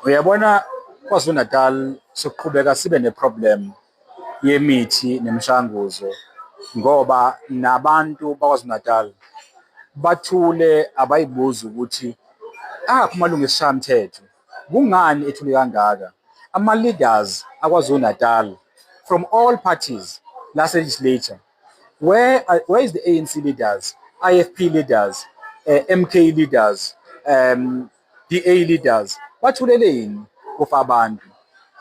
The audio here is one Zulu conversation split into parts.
Uyabona, KwaZulu-Natal sokuqhubeka sibe ne-problem yemithi nemishanguzo ngoba nabantu baKwaZulu-Natal bathule, abayibuzi ukuthi aphi amalungu esishayamthetho, kungani ethule kangaka? Ama-leaders aKwaZulu-Natal from all parties lase-legislature, where is the ANC leaders, IFP leaders, MK leaders, DA leaders? Bathuleleni kufa abantu?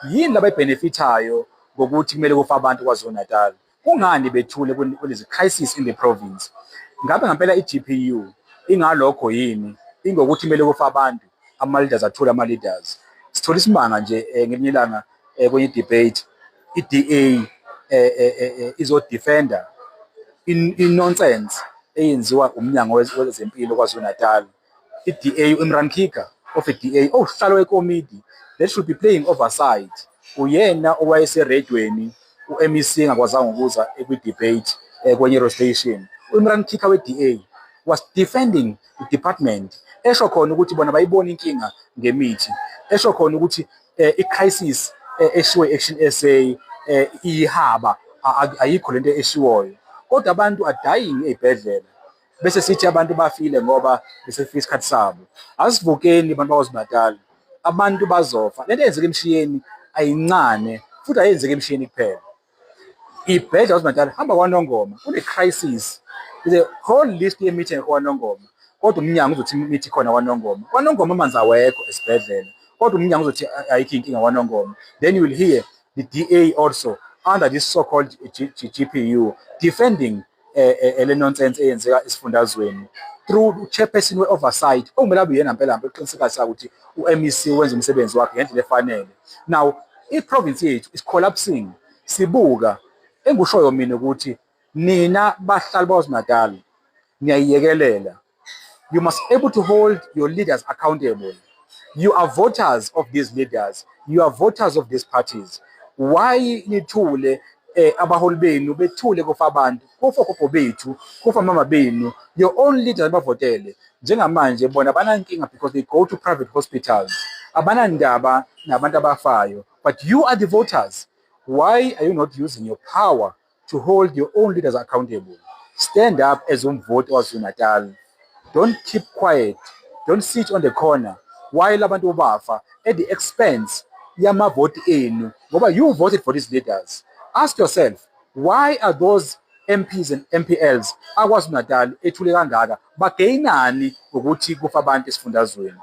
Yini labayi-benefithayo ngokuthi kumele kufa abantu KwaZulu-Natal? Kungani bethule kulezi crisis in the province? Ngabe ngempela i-GPU ingalokho yini? Ingokuthi kumele kufa abantu, ama-leaders athule? Ama-leaders sithola isimanga nje ngelinye ilanga kwenye debate i-DA izo-defenda i-nonsense eyenziwa umnyango wezempilo KwaZulu-Natal. I-DA, Imran Keeker of i-DA, owusihlalo wekomidi that should be playing oversight, uyena owayeseredweni u-MEC engakwazanga ukuza kwi-debate kwenye radio station. U-Imran Keeker we-DA was defending the department, esho khona ukuthi bona bayibona inkinga ngemithi, esho khona ukuthi i-crisis eshiwe Action SA iyihaba, ayikho lento eshiwoyo, kodwa abantu are dying ey'bhedlela, bese sithi abantu bafile ngoba besefika isikhathi sabo. Asivukeni, bantu bakwaZulu-Natal, abantu bazofa. Lento eyenzeka eMshiyeni ayincane, futhi ayenzeki eMshiyeni kuphela. Ibhedlela KwaZulu-Natal, hamba kwaNongoma, kune-crisis. There's a whole list yemithi engekho kwaNongoma, kodwa umnyango uzothi imithi ikhona kwaNongoma. KwaNongoma amanzi awekho esibhedlela, kodwa umnyango uzothi ayikho inkinga kwaNongoma. Then you will hear the DA also under this so-called GPU defending le nonsense eyenzeka esifundazweni through chairperson we-oversight, okumele abe uyena mpela eqinisekisa ukuthi u-MEC wenza umsebenzi wakhe ngendlela efanele. Now i-province yethu is collapsing sibuka. Engikushoyo mina ukuthi nina bahlali baKwaZulu-Natal niyayiyekelela. You must able to hold your leaders accountable. You are voters of these leaders, you are voters of these parties. Why nithule, abaholi benu bethule kufa abantu, kufa ogogo bethu, kufa mama benu, your own leaders bavotele? Njengamanje bona banankinga because they go to private hospitals, abanandaba nabantu abafayo, but you are the voters. Why are you not using your power to hold your own leaders accountable? Stand up as umvoti waKwaZulu-Natal. Don't keep quiet. Don't sit on the corner while abantu bafa at the expense yamavoti enu, ngoba you voted for these leaders. Ask yourself, why are those MPs and MPLs akwaZulu-Natal ethule kangaka? Bageyinani ngokuthi kufa abantu esifundazweni?